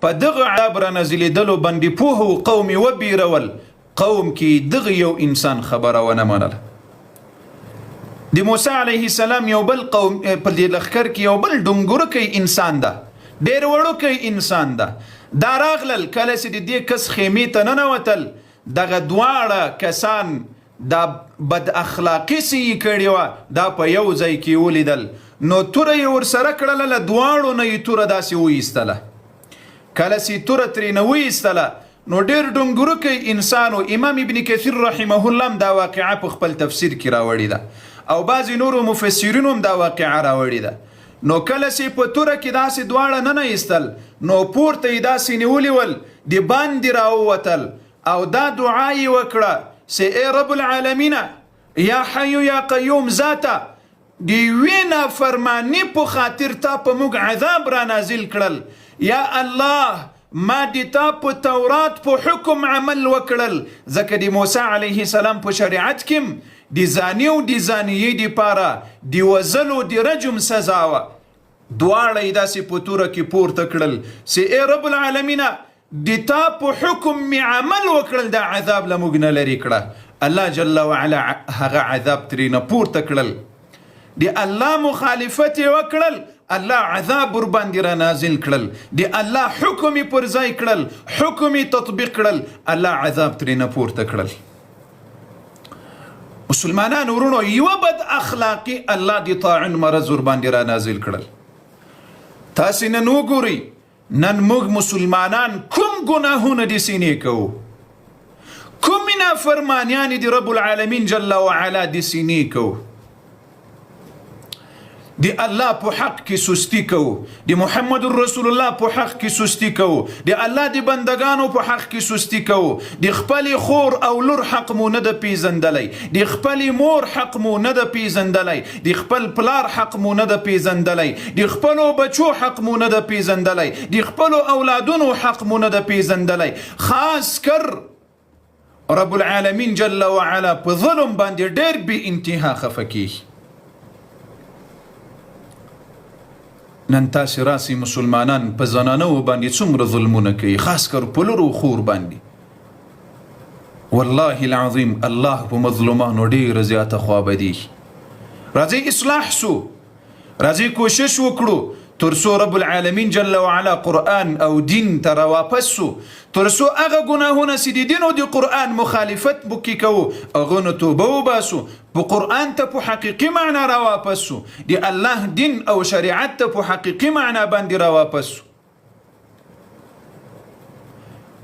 په دغه عذاب رانازلېدلو باندې پوه وو، قوم یې وبېرول، قوم کې یې دغه یو انسان خبره ونه منله. د موسی علیه السلام یو بل قوم په دې لښکر کې یو بل ډونګورکی انسان ده، ډېر وړوکی انسان ده. دا راغلل، کله چې د دې کس خیمې ته ننوتل، دغه دواړه کسان دا بد اخلاقي څه یې کړې وه، دا په یو ځای کې ولیدل، نو توره یې ورسره کړله، له دواړو نه یې توره داسې وایستله. کله چې توره ترېنه وایستله، نو ډېر ډونګروکی انسان و. امام ابن کثیر رحمه الله هم دا واقعه په خپل تفسیر کې راوړې ده او بعضې نورو مفسرینو هم دا واقعه راوړې ده. نو کله چې په توره کې داسې دواړه ننه ایستل، نو پورته یې داسې نیولي ول، د باندې راووتل او دا دعا یې وکړه چې ای رب العالمینه، یا حی یا قیوم ذاته، د یوې نافرمانی په خاطر تا په موږ عذاب را نازل کړل، یا الله ما د تا په تورات په حکم عمل وکړل، ځکه د موسی علیه السلام په شریعت کې د زانی او د زانیې دپاره د وزلو د رجم سزا وه. دواړه یې داسې په توره کې پورته کړل چې ای رب العالمینه، د تا په حکم می عمل وکړل، دا عذاب له موږ نه لرې کړه. الله جل وعلا هغه عذاب ترېنه پورته کړل. د الله مخالفت یې وکړل، الله عذاب ورباندې را نازل کړل. د الله حکم یې پر ځای کړل، حکم یې تطبیق کړل، الله عذاب ترېنه پورته کړل. مسلمانان ورونو، یو بد اخلاقی الله د طاعون مرض ورباندې را نازل کړل. تاسې نن وګورئ، نن موږ مسلمانان کوم ګناهونه د سینې کوو، کومې نافرمانیانې د رب العالمین جل وعلا د سینې کوو، د الله په حق کې سستی کوو، د محمد رسول الله په حق کې سستی کوو، د الله د بندگانو په حق کې سستی کوو، د خپل خور او لور حق مو نه د پیزندلی، د خپل مور حق مو نه د پیزندلی، د خپل پلار حق مو نه د پیزندلی، د خپل بچو حق مو نه د پیزندلی، د خپل اولادونو حق مو نه د پیزندلی. خاص کر رب العالمین جل وعلا په ظلم باندې ډېر بې انتها خفه کیږي. نن تاسې راسئ، مسلمانان په زنانو باندې څومره ظلمونه کوي، خاص کر په لور او خور باندې. والله العظیم الله په مظلومانو ډېره زیاته خوابدي. راځئ اصلاح سو، راځئ کوشش وکړو تر څو رب العالمین جل وعلا قرآن او دین ته راواپس سو، تر څو هغه ګناهونه چې د دین او د قرآن مخالفت پکې کوو هغه نه توبه وباسو، په قرآن ته په حقیقي معنا راواپس سو، د الله دین او شریعت ته په حقیقي معنا باندې راواپس سو.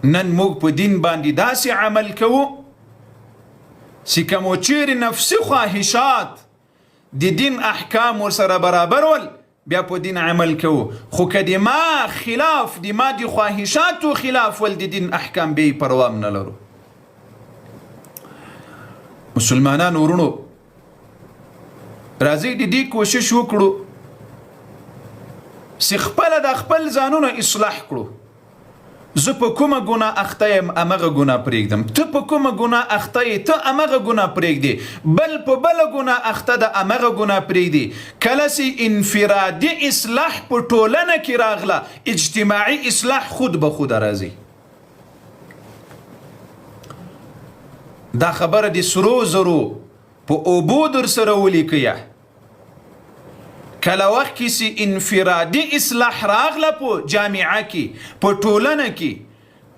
نن موږ په دین باندې داسې عمل کوو چې که مو چیرې نفسي خواهشات د دین احکام ورسره برابر ول، بیا په دین عمل کوو، خو که د ما خلاف، د ما د خواهشاتو خلاف ول د دین احکام، بیا یې پروا هم نه لرو. مسلمانانو وروڼو، راځئ د دې کوشش وکړو چې خپله د خپل ځانونه اصلاح کړو. زه په کومه ګناه اخته یم، همغه ګناه پرېږدم، ته په کومه ګناه اخته یې، ته همغه ګناه پرېږدې، بل په بله ګناه اخته ده، همغه ګناه پرېږدي. کله چې انفرادي اصلاح په ټولنه کې راغله، اجتماعي اصلاح خود به خوده راځي. دا خبره د سرو زرو په اوبو در سره ولیکئ، کله وخت کې چې انفرادي اصلاح راغله په جامعه کې، په ټولنه کې،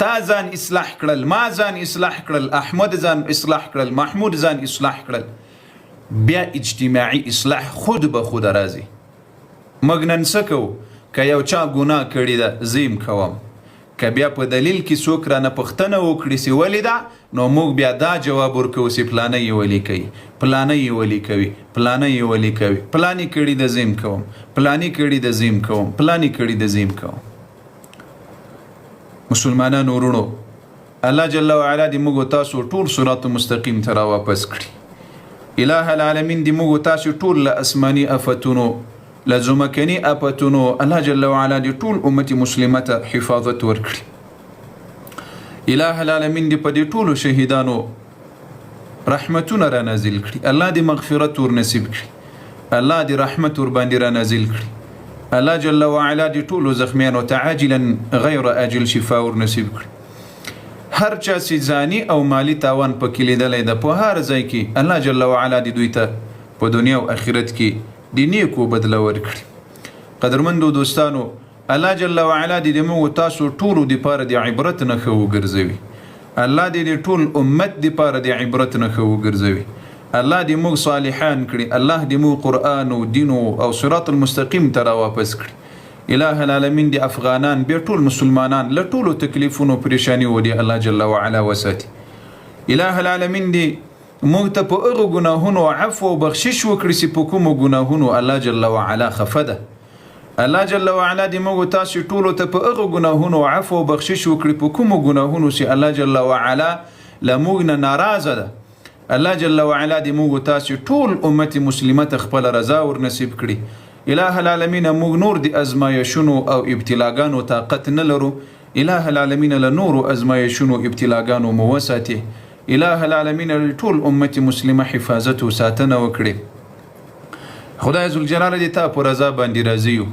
تا ځان اصلاح کړل، ما ځان اصلاح کړل، احمد ځان اصلاح کړل، محمود ځان اصلاح کړل، بیا اجتماعي اصلاح خود به خود راځي. موږ نن څه کوو؟ که یو چا ګناه کړې ده، زه یې کوم، که بیا په دلیل کې څوک رانه پوښتنه وکړي چې ولې ده، نو موږ بیا دا جواب ورکوو چې پلانی یې ولې کوي، پلانی یې ولې کوي، پلانی یې ولې کوي، پلانی کړي ده زه یې کوم، پلانی کړي ده زه یې کوم، پلانی کړي ده زه یې کوم. مسلمانانو وروڼو، الله جل وعلا دې موږ تاسو ټول صراط مستقیم ته را واپس کړي. اله العالمین دې موږ تاسو ټول له اسماني افتونو، له ځمکني افتونو، الله جل وعلا دې ټول امت مسلمه ته حفاظت ورکړي. اله العالمین دې په دې ټولو شهیدانو رحمتونه را نازل کړي. الله دې مغفرت ور نصیب کړي. الله دې رحمت ور باندې را نازل کړي. الله جل وعلا دې ټولو زخمیانو ته عاجلا غیر آجل شفا ور نصیب کړي. هر چا چې ځاني او مالي تاوان پکې لیدلی ده په هر ځای کې الله جل وعلا دې دوی ته په دنیا او آخرت کې د نیکو بدله ورکړي. قدرمندو دوستانو، الله جل وعلا دې د موږ تاسو ټولو دپاره د عبرت نښه وګرځوي. الله دې د ټول امت دپاره د عبرت نښه وګرځوي. الله دې موږ صالحان کړي. الله دې موږ قرآن او دین او صراط المستقیم ته را واپس کړي. اله العالمین دې افغانان بیا ټول مسلمانان له ټولو تکلیفونو پریشانیو دې الله جل وعلا وساتي. اله العالمین دې موږ ته په هغو ګناهونو عفو او بخشش وکړي چې په کومو ګناهونو الله جل وعلا خفه ده. الله جل وعلا دې موږ تاسو ټولو ته په هغو ګناهونو عفو او بخشش وکړي په کومو ګناهونو چې الله جل وعلا له موږ نه ناراضه ده. الله جل وعلا دې موږ تاسو ټول امت مسلمه ته خپله رضا ور نصیب کړي. اله العالمین، موږ نور د ازمایښونو او ابتلاګانو طاقت نه لرو. اله العالمین، له نورو ازمایښونو ابتلاګانو مو وساتي. اله العالمین، ټول امت مسلمه حفاظت او ساتنه وکړي. خدای ذوالجلال، دې تا په رضا باندې راضي یو.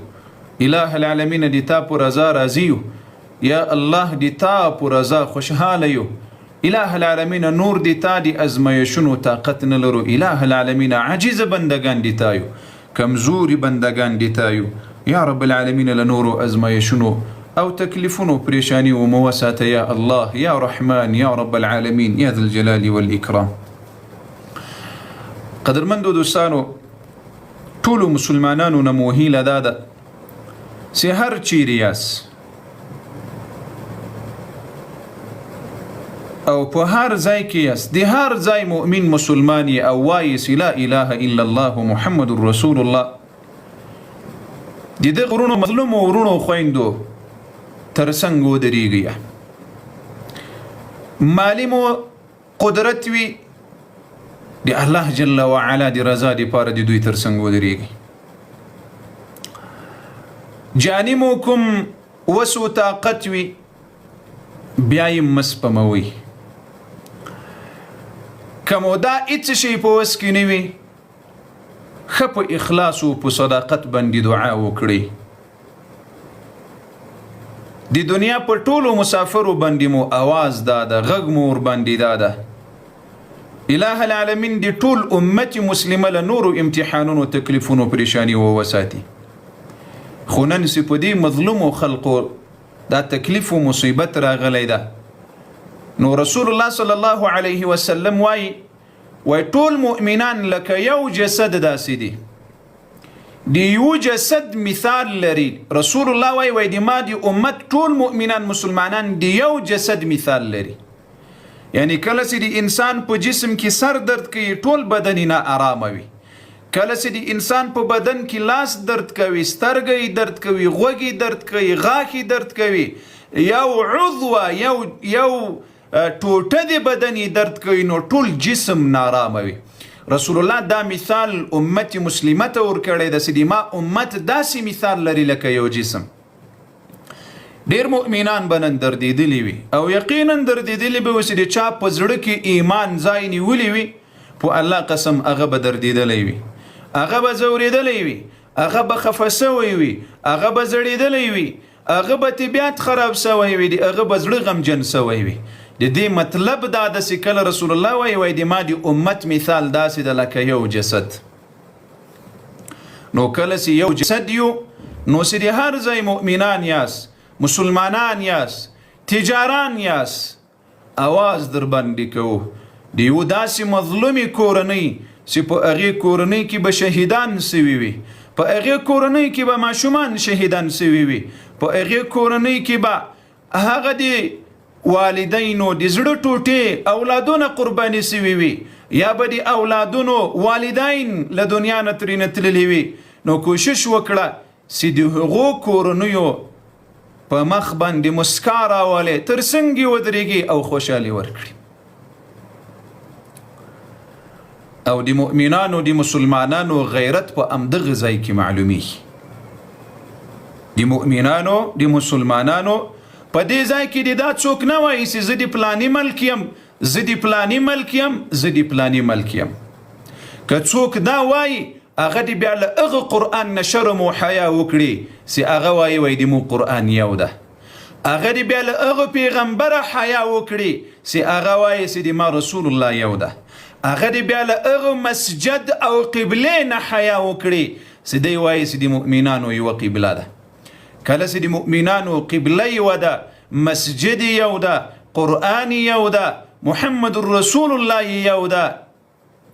اله العالمین، دې تا په رضا راضي یو. یا الله، دې تا په رضا خوشحاله یو. اله العالمین، نور دې تا د ازمایښونو طاقت نه لرو. اله العالمین، عاجز بندگان دې تا یو، کمزوري بندگان دې تا یو. یا رب العالمین، له نورو ازمایښونو او تکلیفونو پریشانیو مو وساته. یا الله، یا رحمان، یا رب العالمین، یا ذا الجلال والإکرام. قدرمندو دوستانو، ټولو مسلمانانو نه مو هیله دا ده چې هر چیرې یاست او په هر ځای کې یاست، د هر ځای مؤمن مسلمان یې او وایي چې لا اله الا الله محمد رسول الله، د دغه وروڼو، مظلومو وروڼو خویندو تر څنګ ودرېږئ. مالي مو قدرت وي، د الله جل وعلا د رضا دپاره د دوی تر څنګ ودرېږي. جاني مو کوم وسو طاقت وي، بیا یې مه سپموئ. که مو دا هېڅ شی په وس کې نه وي، ښه په اخلاص او په صداقت باندې دعا وکړئ. د دنیا په ټولو مسافرو باندې مو اواز دا ده، غږ مو ورباندې دا ده: اله العالمین د ټول امت مسلمه له نورو امتحانونو، تکلیفونو، پریشانیو وساتي. خو نن چې په دې مظلومو خلقو دا تکلیف و مصیبت راغلی ده، نو رسول الله صلی الله علیه وسلم وایي، وای ټول مؤمنان لکه یو جسد داسې دي، د یو جسد مثال لري. رسول الله وای، وای د ما د امت ټول مؤمنان مسلمانان د یو جسد مثال لري. یعنی کله چې د انسان په جسم کې سر درد کوي، ټول بدن نه آرامه وي. کله چې د انسان په بدن کې لاس درد کوي، سترګې درد کوي، غوږی درد کوي، غاښې درد کوي، یو عضو، یو ټوټه د بدن درد کوي، نو ټول جسم نارامه وي. رسول الله دا مثال امت مسلمه ته ورکړی د چې د ما امت داسې مثال لري لکه یو جسم. ډیر مؤمنان به نن دردېدلي وي او یقینا دردېدلي به وي چې د چا په زړه کې ایمان ځای نیولی وي، په الله قسم، هغه به دردېدلی وي، هغه به ځورېدلی وي، هغه به خفه سوی وي، هغه به زړېدلی وي، هغه به طبیعت خراب سوی وي، د هغه به زړه غمجن سوی وي. د دې مطلب دا ده چې کله رسول الله وایي، وایي د ما د امت مثال داسې ده لکه یو جسد، نو کله چې یو جسد یو، نو چې د هر ځای مؤمنان یاست، مسلمانان یاست، تجاران یاست، اواز در باندې کوو د یو داسې مظلومې کورنۍ چې په هغې کورنۍ کې به شهیدان سوي وي، په هغې کورنۍ کې به ماشومان شهیدان سوي وي، په هغې کورنۍ کې به هغه د والدینو د زړه ټوټې اولادونه قرباني سوي وي، یا به د اولادونو والدین له دنیا نه ترېنه تللي وي، نو کوشش وکړه چې د هغو کورنیو په مخ باندې مسکا راولې، تر څنګ یې ودرېږي او خوشحالي ورکړي. او د مؤمنانو، د مسلمانانو غیرت په همدغه ځای کې معلومیږي. د مؤمنانو، د مسلمانانو په دې ځای کې د دا څوک نه وایي چې زه د پلاني ملک یم، زه د پلاني ملک یم، زه د پلاني ملک یم. که څوک دا وایي، هغه دې بیا له هغه قرآن نه شرم او حیا وکړي چې هغه وایي وایي د مو قرآن یو ده. هغه دې بیا له هغه پیغمبره حیا وکړي چې هغه وایي چې د ما رسول الله یو ده. هغه دې بیا له هغه مسجد او قبلې نه حیا وکړي چې دی وایي چې د مؤمنانو یوه قبله ده. کله چې د مؤمنانو قبله یوه ده، مسجد یو ده، قرآن یو ده، محمد رسول الله یو ده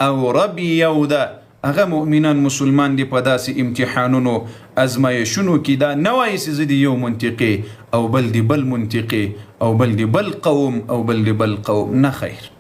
او رب یو ده، هغه مؤمنان مسلمان دي په داسې امتحانونو ازمایشونو کې دا نه وایي چې زه د یو منطقې او بل د بل منطقې او بل د بل قوم او بل د بل قوم، نه خیر.